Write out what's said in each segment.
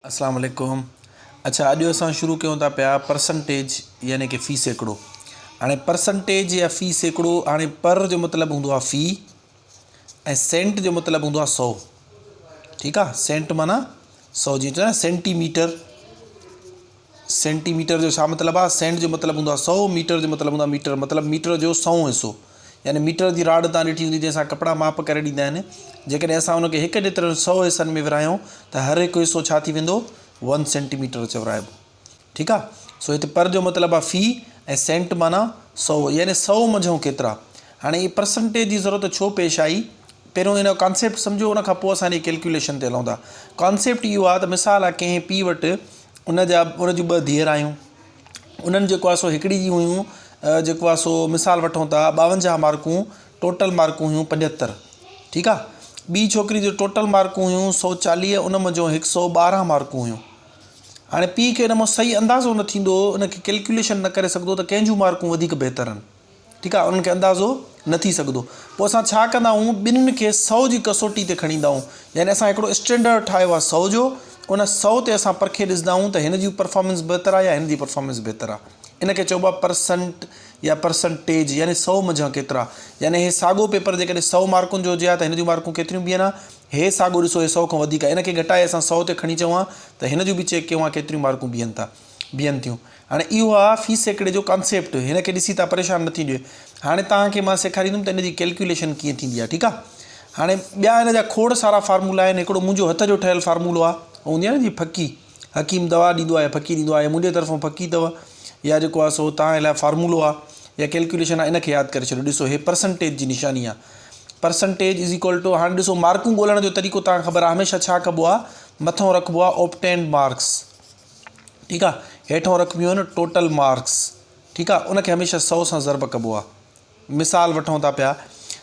اسلام عليڪم اڇا اڄ اسان شروع ڪيون ٿا پيا پرسنٽيج يعني ڪي في سيڪڙو هاڻي پرسنٽيج يا في سيڪڙو هاڻي پر جو مطلب هوندو آهي في ۽ سينٽ جو مطلب هوندو آهي سو ٺيڪ آهي سينٽ معنيٰ سو جيئن چوندا سينٽي ميٽر سينٽي ميٽر جو ڇا مطلب آهي سينٽ جو مطلب هوندو آهي سو ميٽر جو مطلب هوندو آهي ميٽر مطلب ميٽر جو سئون حصو يعني ميٽر جي راڊ تان ڏٺي هوندي جنهن سان ڪپڙا ماپ ڪري ڏيندا آهن جيڪڏهن اسان ان کي هڪ جيترن سو حصن ۾ ورهايون ته هر هڪ حصو ڇا ٿي ويندو ون سينٽي ميٽر چورائبو ٺيڪ آهي سو هتي پر جو مطلب آهي في ۽ سينٽ معنيٰ سو يعني سو منجهون ڪيترا هاڻي هي پرسنٽيج جي ضرورت ڇو پيش آئي پهريون ان جو ڪانسيپٽ سمجهو ان کان پوء اسان جي ڪيلڪيوليشن تي هلون ٿا ڪانسيپٽ اهو آهي ته مثال آهي ڪنهن پيء وٽ ان جا ان جون ٻه ڌيئر آهيون انهن جيڪو آهي سو هڪڙي جي هيون جيڪو آهي سو مثال وٺون ٿا ٻاونجاهه مارڪون ٽوٽل مارڪون هيون پنجهتر ٺيڪ آهي ٻي ڇوڪري جو ٽوٽل مارڪون هيون سو چاليهه ان منجهون هڪ سو ٻارهن مارڪون هيون هاڻي پيء کي ان مان صحيح اندازو نه ٿيندو ان کي ڪيلڪيوليشن نه ڪري سگهندو ته ڪنهن جون مارڪون وڌيڪ بهتر آهن ٺيڪ آهي انهن کي اندازو نه ٿي سگهندو پوء اسان ڇا ڪندا آهيون ٻنهين کي سو جي ڪسوٽي تي کڻي ايندا آهيون يعني اسان هڪڙو اسٽينڊرڊ ٺاهيو آهي سو جو ان سو تي اسان پرکي ڏسندا آهيون ته هن جي پرفارمنس بهتر آهي يا هن جي پرفارمنس بهتر آهي ان کي چئبو آهي پرسنٽ يا پرسنٽيج يعني سو منجهان ڪيترا يعني هي ساڳو پيپر جيڪڏهن سو مارڪن جو هجي ها ته هن جون مارڪون ڪيتريون بيهن ها هي ساڳو ڏسو هي سو کان وڌيڪ آهي ان کي گهٽائي اسان سو تي کڻي چئون ها ته هن جون به چيڪ ڪيون ها ڪيتريون مارڪون بيهن ٿا بيهن ٿيون. هاڻي اهو آ في سيڪڙي جو ڪانسيپٽ هن کي ڏسي توهان پريشان نه ٿيجو. هاڻي توهان کي مان سيکاريندم ته ان جي ڪيلڪيوليشن ڪيئن ٿيندي آ ٺيڪ آ. هاڻي ٻيا هن جا کوڙ سارا فارمولا آهن هڪڙو منهنجو هٿ جو ٺهيل فارمولو آ هوندي آ نه جي ڦڪي حڪيم دوا ڏيندو آ يا ڦڪي ڏيندو آ يا منهنجي طرفون ڦڪي اٿو يا جيڪو آ سو توهان لاء فارمولو آ يا ڪيلڪيوليشن آ ان کي ياد ڪري ڇڏيو ڏسو هي پرسنٽيج جي نشاني آ پرسنٽيج is equal two هاڻي ڏسو مارڪون ڳولڻ جو طريقو توهان کي خبر آ هميشه ڇا ڪبو آ مٿو رکبو آ اوبٽينڊ مارڪس ٺيڪ آ هيٺون رکبيون آهن ٽوٽل مارڪس ٺيڪ آ ان کي هميشه سو سان ضرب ڪبو آ مثال وٺون ٿا پيا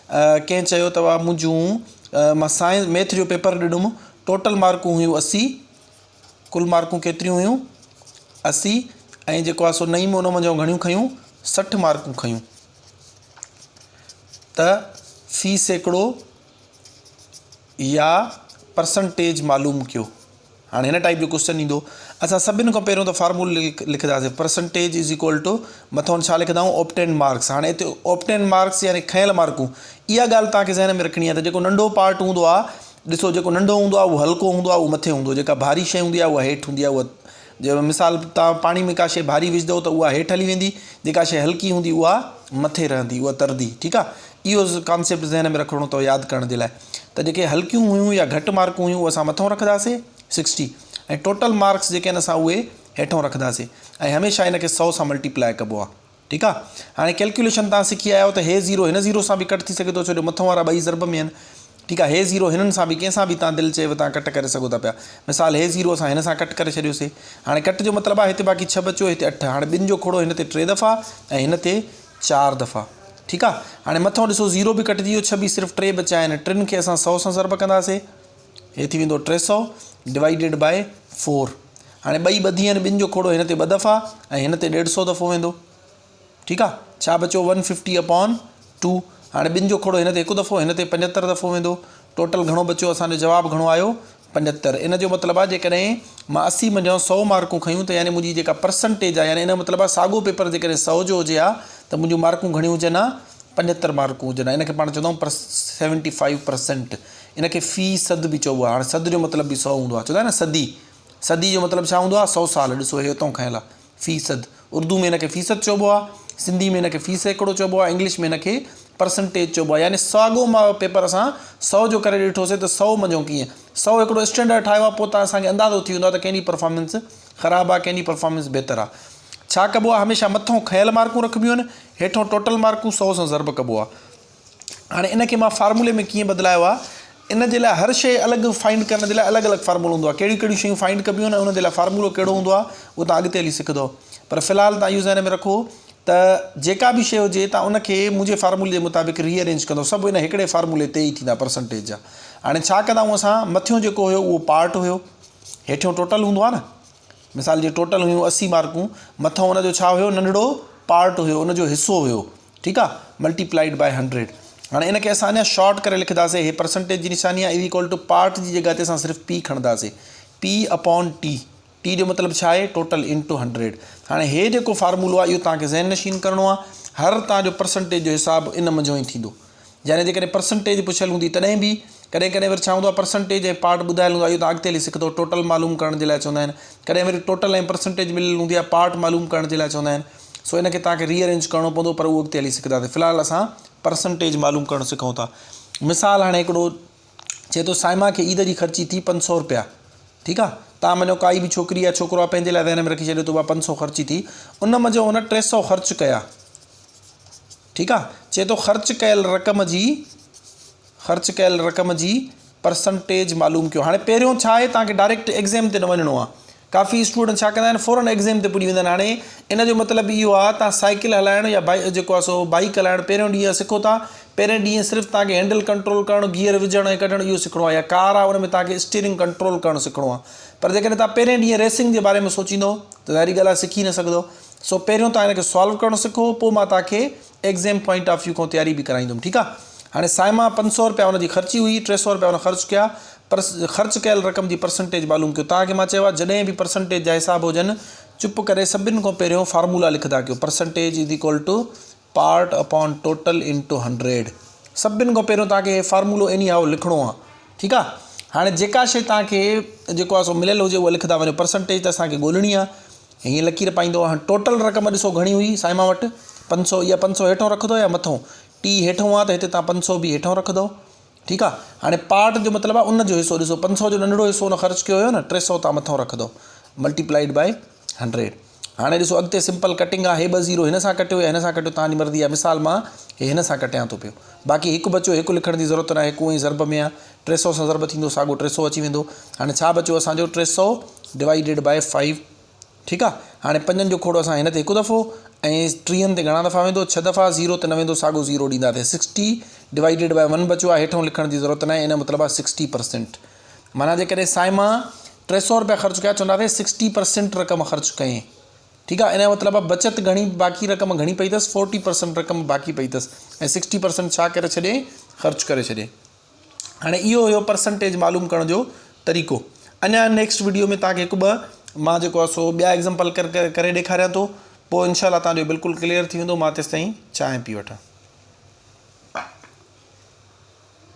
ڪنهن چيو ته وا منهنجون مان سائنس ميٿ جو پيپر ڏنم ٽوٽل مارڪون هيون اسي ڪل مارڪون ڪيتريون هيون اسي ۽ جيڪو آ سو نعيم ان منجهان گهڻيون کنيون سٺ مارڪون کنيون ته في سيڪڙو يا پرسنٽيج معلوم ڪيو هاڻي هن ٽائيپ جو ڪوشچن ايندو اسان سڀني کان پهريون ته فارمولو لکنداسين پرسنٽيج is equal two مٿان ڇا لکندا آهيون اوبٽينڊ مارڪس هاڻي هتي اوبٽينڊ مارڪس يعني کنيل مارڪون اها ڳالهه توهان کي ذهن ۾ رکڻي آهي ته جيڪو ننڍو پارٽ هوندو آهي ڏسو جيڪو ننڍو هوندو آهي اهو هلڪو هوندو آهي اهو مٿي هوندو جيڪا ڀاري شيء هوندي آهي اها هيٺ هوندي آهي اها جي مثال توهان پاڻي ۾ ڪا شيء ڀاري وجهندو ته اها هيٺ هلي ويندي جيڪا شيء هلڪي هوندي اها مٿي رهندي اها ترندي ٺيڪ آهي اهو ڪانسيپٽ ذهن ۾ رکڻو اٿو ياد ڪرڻ جي لاء ته جيڪي هلڪيون هيون يا گهٽ مارڪون هيون اهي اسان مٿو رکنداسين سڪسٽي ۽ ٽوٽل مارڪس جيڪي آهن اسان اهي هيٺو رکنداسين ۽ هميشه ان کي سو سان ملٽيپلائي ڪبو آهي ٺيڪ آ هاڻي ڪيلڪيوليشن توهان سکي آيا آهيو ته هي زيرو هن زيرو سان به ڪٽ ٿي سگهي ٿو ڇو جو مٿون وارا ٻئي ضرب ۾ آهن ٺيڪ آ هي زيرو هنن سان به ڪنهن سان به توهان دل چئيو توهان ڪٽ ڪري سگهو ٿا پيا مثال هي زيرو اسان هن سان ڪٽ ڪري ڇڏيوسي هاڻي ڪٽ جو مطلب آ هتي باقي ڇهه بچيو هتي اٺ هاڻي ٻن جو کوڙو هن تي ٽي دفعا ۽ هن تي چار دفعا ٺيڪ آ هاڻي مٿون ڏسو زيرو به ڪٽجي ويو ڇهه به صرف ٽي بچيا آهن ٽن کي اسان سو سان ضرب ڪنداسي هي ٿي ويندو ٽي سو ڊوائيڊيڊ بائي فور هاڻي ٻئي ٻڌي آهن ٻن جو کوڙو هن تي ٻه دفعا ۽ هن تي ڏيڍ سو دفعو ويندو ٺيڪ آ ڇا بچيو ون ففٽي اپان ٽو هاڻي ٻن جو کوڙو هن تي هڪ دفعو هن تي پنجهتر دفعو ويندو ٽوٽل گهڻو بچيو اسانجو جواب گهڻو آيو پنجهتر ان جو مطلب آ جيڪڏهن مان اسي منجهان سو مارڪون کنيون ته يعني منهنجي جيڪا پرسنٽيج آ يعني ان جو مطلب آ ساڳو پيپر جيڪڏهن سو جو هجي ها ته منهنجون مارڪون گهڻيون هجن ها پنجهتر مارڪون هجن ها ان کي پاڻ چوندا آهيون سيونٽي فائيو پرسنٽ ان کي في صد به چئبو آهي. هاڻي صد جو مطلب به سو هوندو آهي. چوندا آهن نه صدي. صدي جو مطلب ڇا هوندو آهي؟ سو سال. ڏسو هي اتئون کنيل آهي. في صد. اردو ۾ ان کي فيصد چئبو آهي. سنڌي ۾ ان کي في سيڪڙو چئبو آهي. انگلش ۾ ان کي پرسنٽيج چئبو آهي. يعني ساڳو ما پيپر اسان سو جو ڪري ڏٺوسي ته سو منجهون ڪيئن سو هڪڙو اسٽينڊرڊ ٺاهيو آهي پوء تان اسان کي اندازو ٿي ويندو آهي ته ڪنهن جي پرفارمنس خراب آهي ڪنهن جي پرفارمنس بهتر آهي. ڇا ڪبو آهي هميشه مٿئون کنيل مارڪون رکبيون آهن هيٺئون ٽوٽل مارڪون سو سان ضرب ڪبو آهي. هاڻي ان کي مان فارمولي ۾ ڪيئن بدلايو آهي ان جي لاء هر شيء الڳ فائنڊ ڪرڻ جي لاء الڳ الڳ فارمولو هوندو آهي ڪهڙيون ڪهڙيون شيون فائنڊ ڪبيون آهن ۽ ان جي لاء فارمولو ڪهڙو هوندو آهي اهو تان اڳتي هلي سکندو پر في الحال تان اهو ذهن ۾ رکو ته جيڪا به شيء هجي تان ان کي منهنجي فارمولي جي مطابق ري ارينج ڪندو سڀ ان هڪڙي فارمولي تي ئي ٿيندا پرسنٽيج جا هاڻي ڇا ڪندا آهيون اسان مٿيون جيڪو هيو اهو پارٽ هيو هيٺيون ٽوٽل هوندو آهي نه مثال جي ٽوٽل هيون اسي مارڪون مٿو ان جو ڇا هيو ننڍڙو پارٽ هيو ان جو حصو هيو ٺيڪ آ ملٽي پلائيڊ بائي هنڊريڊ هاڻي ان کي اسان اڃا شارٽ ڪري لکنداسي هي پرسنٽيج جي نشاني آ از ايڪول ٽو پارٽ جي جڳهه تي اسان صرف پي کڻنداسي پي اپون ٽي، ٽي جو مطلب ڇا آهي ٽوٽل انٽو هنڊريڊ. هاڻي هي جيڪو فارمولو آهي اهو توهان کي ذهن نشين ڪرڻو آهي. هر توهان جو پرسنٽيج جو حساب ان منجهون ئي ٿيندو. يعني جيڪڏهن پرسنٽيج پڇيل هوندي تڏهن به ڪڏهن ڪڏهن وري ڇا هوندو آهي پرسنٽيج ۽ پارٽ ٻڌايل هوندو آهي اهو توهان اڳتي هلي سکندو ٽوٽل معلوم ڪرڻ جي لاء چوندا آهن. ڪڏهن وري ٽوٽل ۽ پرسنٽيج مليل هوندي آهي پارٽ معلوم ڪرڻ جي لاء چوندا آهن. سو ان کي توهان کي ري ارينج ڪرڻو پوندو پر اهو اڳتي هلي سکنداسين. في الحال اسان پرسنٽيج معلوم ڪرڻ سکون ٿا. مثال هاڻي هڪڙو چئي ٿو صائمه کي عيد جي خرچي ٿي 500 روپيا ٺيڪ آ تان مڃو ڪائي به ڇوڪري يا ڇوڪرو آ پنهنجي لاء ذهن ۾ رکي ڇڏيو ته اها 500 خرچي ٿي ان منجهو هن 300 خرچ ڪيا ٺيڪ آ چئي ٿو خرچ ڪيل رقم جي خرچ ڪيل رقم جي پرسنٽيج معلوم ڪيو هاڻي پهريون ڇا آهي توهان کي ڊائريڪٽ ايگزام تي نه وڃڻو آ ڪافي اسٽوڊنٽ ڇا ڪندا آهن فورن ايگزام تي پڄي ويندا آهن هاڻي ان جو مطلب اهو آهي توهان سائيڪل هلائڻ يا بائي جيڪو آهي سو بائيڪ هلائڻ پهريون ڏينهن سکو ٿا پهرين ڏينهن صرف توهان کي هينڊل ڪنٽرول ڪرڻ گيئر وجهڻ ۽ ڪڍڻ اهو سکڻو آهي يا ڪار آهي ان ۾ توهان کي اسٽيرنگ ڪنٽرول ڪرڻ سکڻو آهي پر جيڪڏهن توهان پهرين ڏينهن ريسنگ جي باري ۾ سوچيندو ته ظاهري ڳالهه آهي سکي نه سگهندو سو پهريون توهان ان کي سالو ڪرڻ سکو پوء مان توهان کي ايگزيم پوائنٽ آف ويو کان تياري به ڪرائيندم ٺيڪ آ هاڻي صائمه 500 رپيا ان جي خرچي هئي 300 رپيا ان خرچ ڪيا پر خرچ ڪيل رقم جي پرسنٽيج معلوم ڪيو توهان کي مان چيو آ جڏهن به پرسنٽيج جا حساب هجن چپ ڪري سڀن کان پهريون فارمولا لکندا ڪيو percentage is equal to part upon total into hundred سڀن کان پهريون توهان کي هي فارمولو ايني هائو لکڻو آ ٺيڪ آ هاڻي جيڪا شي توهان کي جيڪو آ سو مليل هجي اها لکندا وڃو پرسنٽيج ته اسان کي ڳولڻي آ هيئن لڪير پائيندو هاڻ ٽوٽل رقم ڏسو گهڻي هئي صائمه وٽ 500 اها 500 هيٺون رکندو يا مٿون ٽي هيٺون آ ته هتي تان 500 به هيٺون رکندو ٺيڪ آ هاڻي پارٽ جو مطلب آ ان جو حصو ڏسو 500 جو ننڍڙو حصو ان خرچ ڪيو هيو نه 300 تان مٿون رکندو ملٽيپلائيڊ بائي 100 هاڻي ڏسو اڳتي سمپل ڪٽنگ آ هي ٻه زيرو هن سان ڪٽيو يا هن سان ڪٽيو تان جي مرضي آ مثال مان هي هن سان ڪٽيان ٿو پيو باقي هڪ بچيو هڪ لکڻ جي ضرورت ناهي هڪ ائين ضرب ۾ آ 300 سان ضرب ٿيندو ساڳو 300 اچي ويندو هاڻي ڇا بچيو اسان جو 300 ڊوائيڊيڊ بائي فائيو ٺيڪ آ هاڻي پنجن جو کوڙو اسان هن تي هڪ دفعو ۽ ٽيهن تي گهڻا دفعا ويندو ڇهه دفعا زيرو تي نه ويندو ساڳو زيرو ڏينداسين سڪسٽي ڊوائيڊيڊ بائي ون بچيو آ هيٺون لکڻ جي ضرورت ناهي ان جو مطلب آ سڪسٽي پرسنٽ معنيٰ جيڪڏهن صائمه 300 روپيا خرچ ڪيا چونداسين سڪسٽي پرسنٽ رقم خرچ ڪئين ٺيڪ آ ان جو مطلب آ بچت گهڻي باقي رقم گهڻي پئي اٿس فورٽي پرسنٽ رقم باقي پئي اٿس ۽ سڪسٽي پرسنٽ ڇا ڪري ڇڏي خرچ ڪري ڇڏي هاڻي اهو هيو پرسنٽيج معلوم ڪرڻ جو طريقو اڃا نيڪسٽ وڊيو ۾ توهان کي هڪ ٻه مان جيڪو آهي سو ٻيا ايگزامپل ڪري ڏيکاريان ٿو پوء انشاء الله توهان جو بلڪل ڪليئر ٿي ويندو مان تيستائين چانهه پي وٺان.